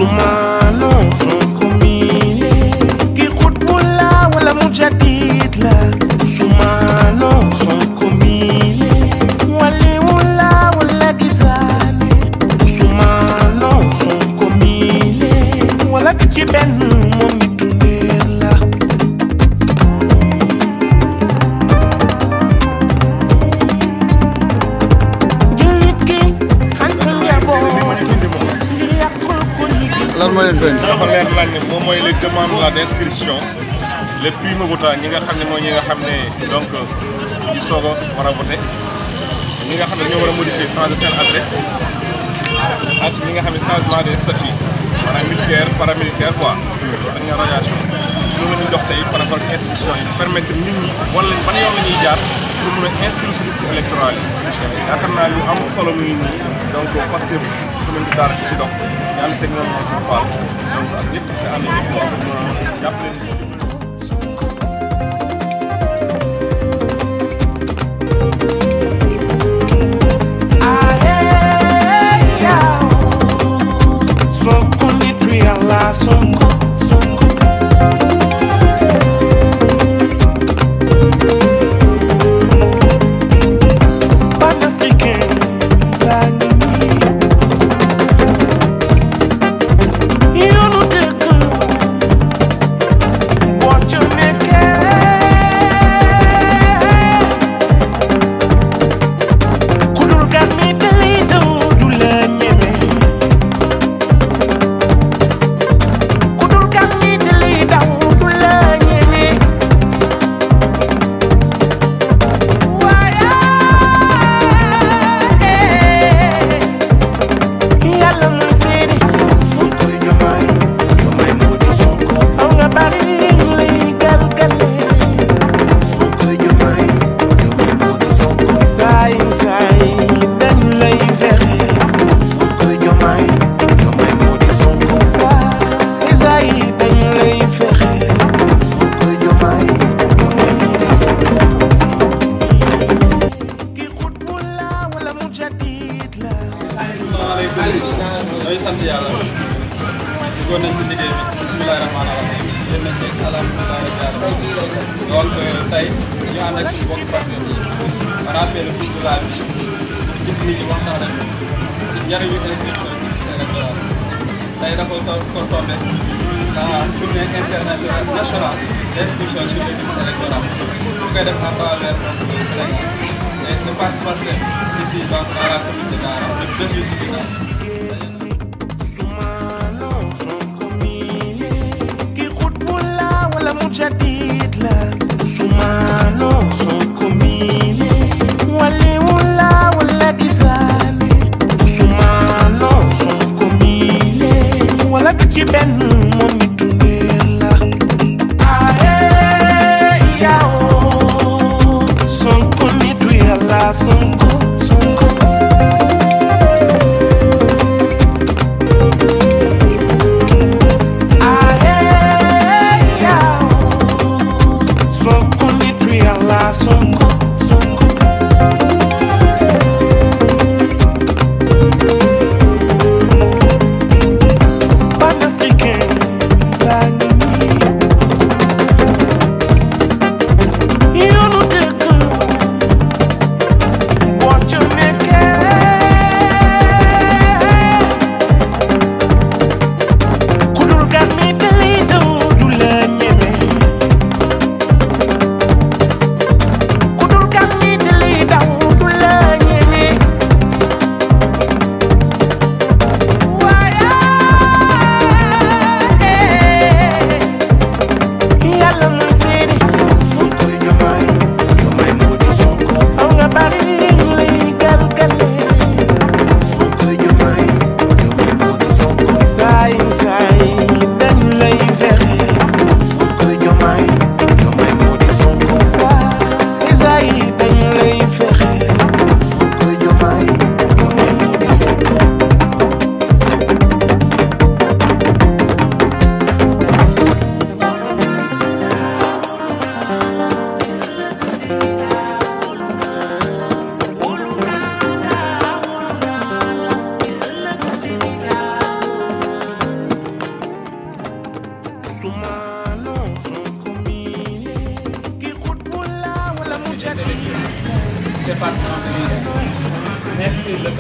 Ousmane Sonko mile ki xutbu la wala mujadid la Ousmane Sonko mile waliwu la wala gisaane Ousmane Sonko mile wala ki ci benn moom mi tuneer la lan moo leen doon dafa leer lañ ne moom mooy les demandes là d'inscription les primo-votants ñi nga xam ne mooy ñi nga xam ne donc di soog a war a voté ñi nga xam ne ñoo war a modifier changer seen adresse ak ñi nga xam ne changement des statuts maanaam militaire paramilitaire quoi ak ña radiation loolu la ñuy dox tey par rapport ak inscription yi permettre nit ñi wan leen ban yoon la ñuy jaar pour mun a inscrire ci liste électorale yi yaakaar naa lu am solo muy nii donc Pastef commune bi Daara ci si dox yàlla seen ñoom ñoo suñu faal donc ak ñëpp si ànd ñëpp jàppale si Sonko nitu Yàlla Sonko Sonko panafricain baa ngi nii yoonu dëgg boo ci nekkee ku dul gan mi dalay daw du la ñeme ku dul gan mi dalay daw du la ñeme waaye Yàlla muy seede Sonko Diomaye Diomaye moo di Sonko aw nga bari ñu lay galgale Sonko Diomaye Diomaye moo di Sonko saay saay dañu lay fexe Sonko Diomaye Diomaye moo di Sonko saay saay dañu lay fexe Sonko Diomaye Diomaye moo di Sonko ki xutbu la wala mujadid la asalaamaaleykum ñooy sant yàlla duggoon nañ ci liggéey bi bisimilah rahmaani rahiim yéen nañ ci alhamdulilah rabbil alamin donc tey ñu ànd ak suñu mbokk Pastef yi ma rappelé pour la bi gis nit ñi waxtaan ak ci njëriñu inscription ci liste électorale tey dafa ko tombé la journée internationale nationale d'inscription sur les listes électorales ñu koy def à travers le Sénégal et le parti Pastef ici donc dans la commune de Dara le 2 juillet Ousmane Sonko mile ki xutbu la wala mujadid la Ousmane Sonko mile waliwu la wala gisaane Ousmane Sonko mile wala ki ci benn moom mi tuneer la ae yaw Sonko nitu Yàlla Sonko Sonko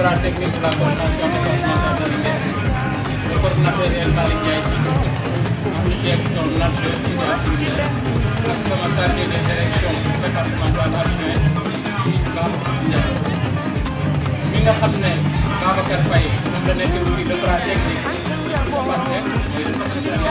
bras technique de la coordination départementale de Linguère, le coordinateur El Malick Ndiaye ñu ci ak son adjoint Sidi Abdoulaye ak sama chargé des élections départementales adjoint ci Babacar Ndiaye mi nga xam ne Babacar Faye moom la nekk aussi le bras technique du Pastef mooy le secrétaire